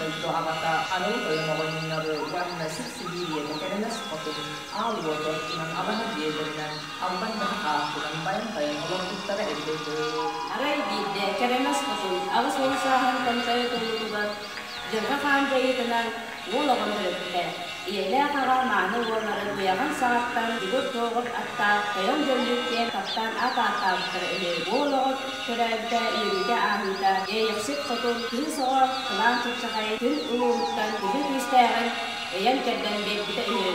дойду аҕата Арыл Тойон оҕонньору уонна сир-сибиир ийэтэ Кэрэмэс Хотун аал уоту оттунан абаһа дьиэлэринэн албан дьаһах ааттанан байан-тайан олорбуттара эбитэ үһү. Арай биирдэ Кэрэмэс Хотун 80 сааһын томтойо туолуутугар Дьылҕа Хаан дьайыытынан уол оҕону төрөппүтэ. Ийэлээх аҕа мааны уолларын куйаҕын саҕаттан дьугур-дуоҕур аттаах Тойон Дьөллүүт диэн таптаан аат ааттаабыттара үһү. Уол оҕо төрөөбүтэ, үөрүүтэ ааһыыта, Иэйэхсит Хотун кыыс оҕо кылаан чыпчахай күн улууһуттан күдьү күүстээҕин ыйан-кэрдэн биэрбитэ үһү.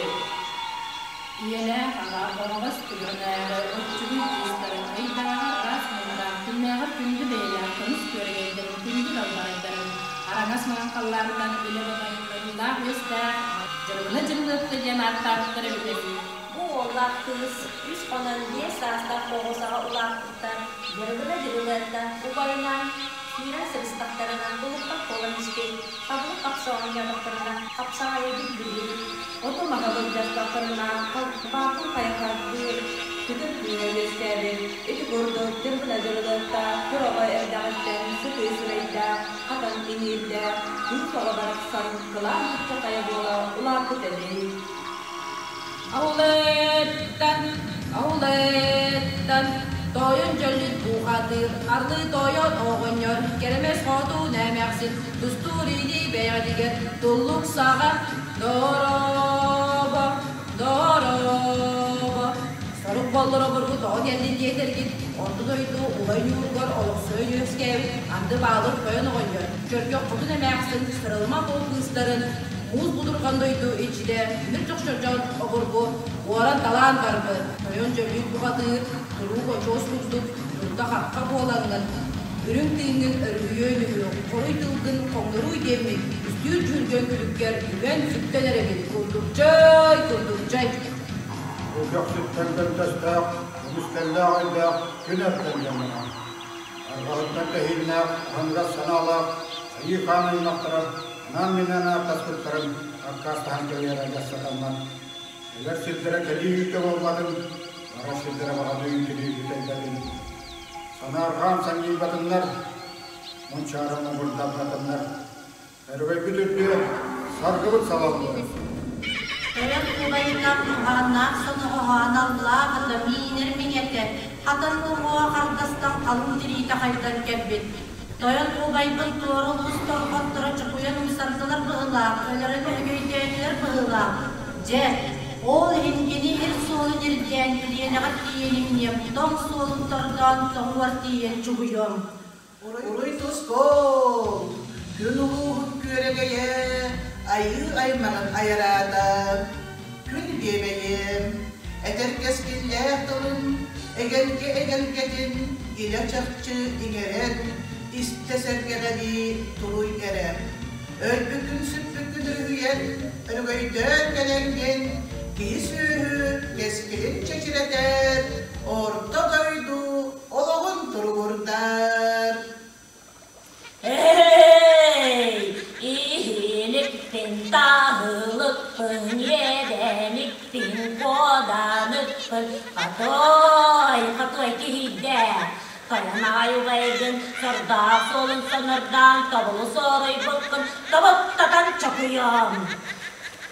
Ийэлээх аҕа Баҕаҕас түгэҕинээҕи оччугуй кыыстарын ыйдааҕар ыраас муҥнаах, күннээҕэр күндү бэйэлээх көмүс күөрэгэйдэрин күндү далбаҕайдарын, араҥас маҥан халлаантан илэ батайылларыылаах үөстээх Дьырыбына Дьырылыатта диэн ааттаабыттар эбитэ үһү. Бу уоллаах кыыс үс хонон биэс саастаах оҕо саҕа улааппыттар Дьырыбына Дьырылыатта убайынан сүүрэн сырыстахтарына тулуппат буолан испит, хабылык хапса оонньоотохторуна хапсаҕайы билбит. Оту-маһы былдьастахтарына халбаакы хайахардыыр, күтүр кыыһа үөскээбит. Ити курдук Дьырбына Дьырылыатта кыра оҕо эрдэҕиттэн сытыы сирэйдээх, хатан иҥиирдээх, кыыс оҕо барахсан кылаан чыпчахайа буола улааппыт эбит. Аулыттан, аулыттан, тойон дьөллүт буухатыыр, арлыы тойон оҕонньор, кэрэмэс хотун эмээхсин, тустуур илии бэйэҕитигэр туллук саҕа дорообо, дорообо. Сорук боллоро бургу тоҕо кэллин диэтэргит, орто дойду улай ньууругар олохсуйан үөскээбит анды баалыр тойон оҕонньор, чөркөх хотун эмээхсин, сырылыма буол кыыстарын, муус будурҕан дойду иччитэ тимир чохчордьон обургу уоран-талаан барбыт, тойон дьөлүүт бухатыыр, туруук очуос курдук дурда-хахха буолаҥҥын, үрүҥ тыыҥҥын өрүһүйүөн үһү, хоруй тылгын хоҥноруй диэммит, үстүүр дьүргэн күлүккэр үгэн-сүктэн эрэбит, курдукчай, курдукчай. Бу көхсүттэн көнтөстөөх, көмүскэллээх өйдөөх күн эрдэн дьонноно. Арҕаһыттан тэһииннээх, аһыныгас санаалаах айыы хаан аймахтара анаан-минээн ааттаспыттарын аккаастаһан кэбиһэрэ дьассатаммат. Кэлэр сирдэрэ кэлии үүтэ буолбатын, барар сирдэрэ баҕадыы үүтүнүү бүтэйбэтин. Санаарҕаан санньыйбатыннар, мунчааран муҥурдамматыннар. Өрөгөйбүт үрдүө, саргыбыт салаллыа. Тойон убайынан туһааннаах соноҕоһо аналлаах ата миинэр миҥэтэ хатан уҥуоҕа хардастан халыҥ тириитэ хайдан кэлбит. Тойон убайбын туора улуус торҕотторо чокуйан умсардылар быһыылаах, өлөрөн өһүгөйдөөтүлэр быһыылаах. Дьэ, ол иһин кини ир суолун ирдээн билиэнэҕэр тиийэн иҥниэм, тоҥ суолун тордоон тоҥуор тиийэн чугуйуом. Уруй тускул! Күн улууһун күөрэгэйэ, айыы аймаҕын айараата. Күн биэбэйим, этэр кэскиллээх тылын, эгэлгэ эгэлгэтин илэ-чахчы иҥэрэн, истэ сэргэҕэлии туруй эрэ. Өлбүккүн-сүппүккүн өрүһүйэн, өрөгөйдөөн кэлэҥҥин, киһи-сүөһү кэскилин чэчирэтэр, орто дойду олоҕун туругурдар. Эй, иһиликпин, таһылыкпын, иэдэникпин, куоданыкпын, хатой, хатой киһийдэ. Тойон убайгын, сордоох суолун сонордоон, тобулу суоруйбуккун тобуктатан чокуйуом.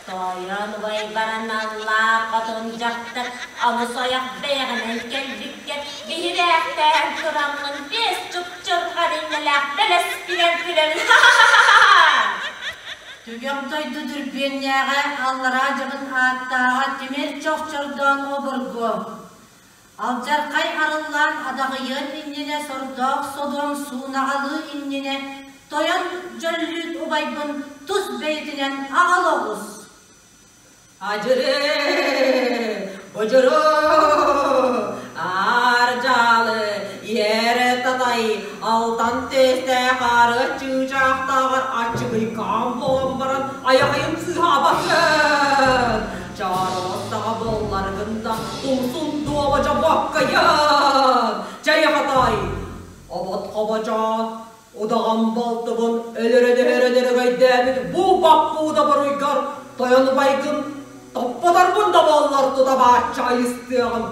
Тойон убайбар аналлаах хотун дьахтар омус ойох бэйэҕинэн кэлбиккэр биһирээхтээн тураммын биэс чупчурҕан иннэлээх бэлэспинэн күлэбин Түгэх дойду дүрбүөннээҕэ аллараа дьабын ааттааҕа тимир чохчордоон обургу. Алдьархай арыллаан адаҕыйыан иннинэ сордоох содуом суунаҕалыы иннинэ тойон Дьөллүүт убайбын тус бэйэтинэн аҕал оҕус. Адьыры, бодьуру, аар-дьаалы, иэрэ татай, алтан түөстээх аары чыычаахтааҕар аччыгыйкаан буолан баран айаҕайым сыыһаабатын. Чаараас саҕа буолларгын да тумсун дуоба дьобуоккайын. Чэй хатай, обот хобочоон, Удаҕан балтыбын өлөрөн-өһөрөн өрөгөйдөөбүт бу баппууда буруйгар тойон убайгын топпоторбун да буоллар тута бааччы айыстыаҕым.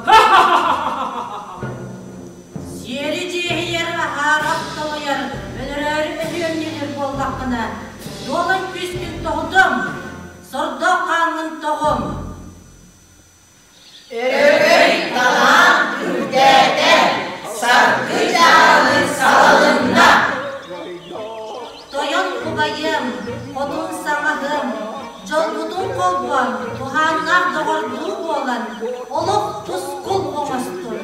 Сиэри дьиэһийэр, аһаарах толуйар, өлөрөөрү өһүөмньүнүр буоллаххына, Дуолан күүскүн тоҕутум, сордоох хааҥҥын тоҕум. Өрөгөй талаан үрдээтэ, саргы дьаалы салалынна. Тойон убайым, хотун саҥаһым, дьолбутун холбоон, туһааннаах доҕордуу буолан, олох тускул оҥостун.